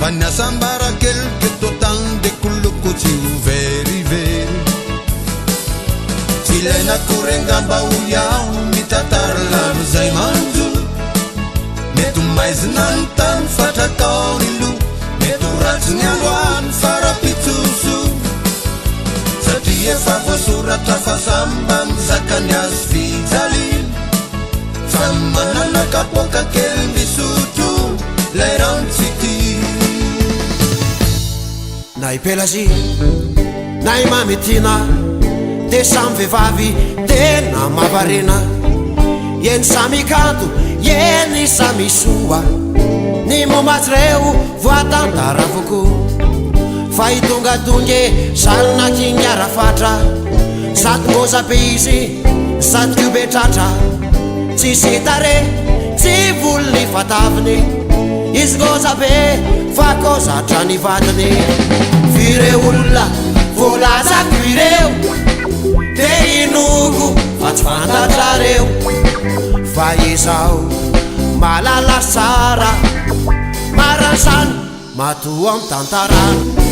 Fa ny hasambara keliko eto an-tany dia koloko tsy ho verivery. Tsy ilaina akory angamba hoy aho ny mitantara lava izay manjo. Mety ho maizina ny tany fa tratao ny loha. Mety ho ratsy ny androany fa rahampitso soa. Satria efa voasoratra fa samy mba mizaka ny hazo fijaliana. Samy manana kapoaka kely misotro lay rano tsy tia. Na i Pelagie na i Mamitiana dia samy vehivavy tena mahavariana. Eny samy kanto, eny samy soa, ny momba azy ireo voatantara avokoa. Fa i Tongatonga e, zalina kinga rafatra, sady ngôza be izy, sady koa be tratra. Tsisy tarehy, tsy volony fa taviny, izy ngôza be fa kôzatra ny vadiny. F'ireo olona voalazako ireo dia inoako fa tsy fantatrareo fa izaho mahalala tsara marina izany matoa mitantarana.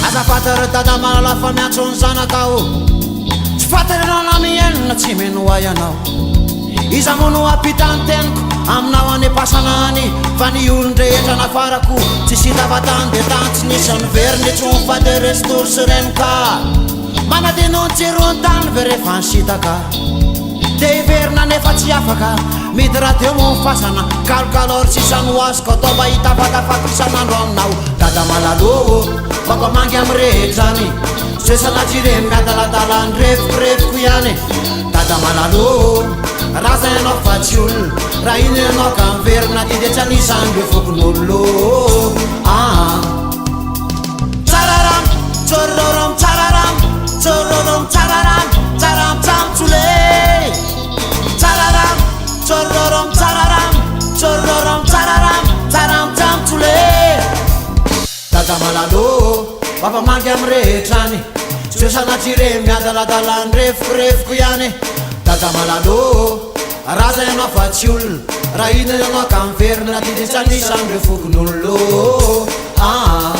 Aza fantatra dada malala fa miantso ny zanakao. Tsy fantatra ianao na mihaino na tsy mino ahy ianao. Iza moa no hampita ny teniko aminao any am-pasana any? Fa ny olon-drehetra nafarako tsisy hita fa tany dia tany tsy nisy niverina intsony fa dia resin-tory sy renoka. Manadino ny tsiron'ny tany ve rehefa nisintaka? Te hiverina nefa tsy afaka. Midy radio moa ny fasana. Kalokalo ary sisa no azoko atao mba hitafatafato isan'andro aminao. Dada malalo ô, mampamangy amin'ny rehetra any. Zay sanatria ireny miadaladala ny revokorevoko ihany. Dada malalo ô, raha ianao fa tsy olona. Raha iny ianao ka miverina aty dia tsy anisan'ireo fokonolona ô. Ah. Tsararam, tsororom, tsararam, tsororom, tsararam, tsaram, tsam, tsole. Tsararam, tsororom, tsararam, tsororom, tsararam, tsaram, tsam, tsole. Dada malalo, mampamangy amin'ny rehetra any. Tsy ho sanatria ireny miadaladala ny revokorevoko ihany. Dada malalo, raha zay ianao fa tsy olona. Raha iny ianao ka miverina aty dia tsy anisan'ireo fokonolona. Ah.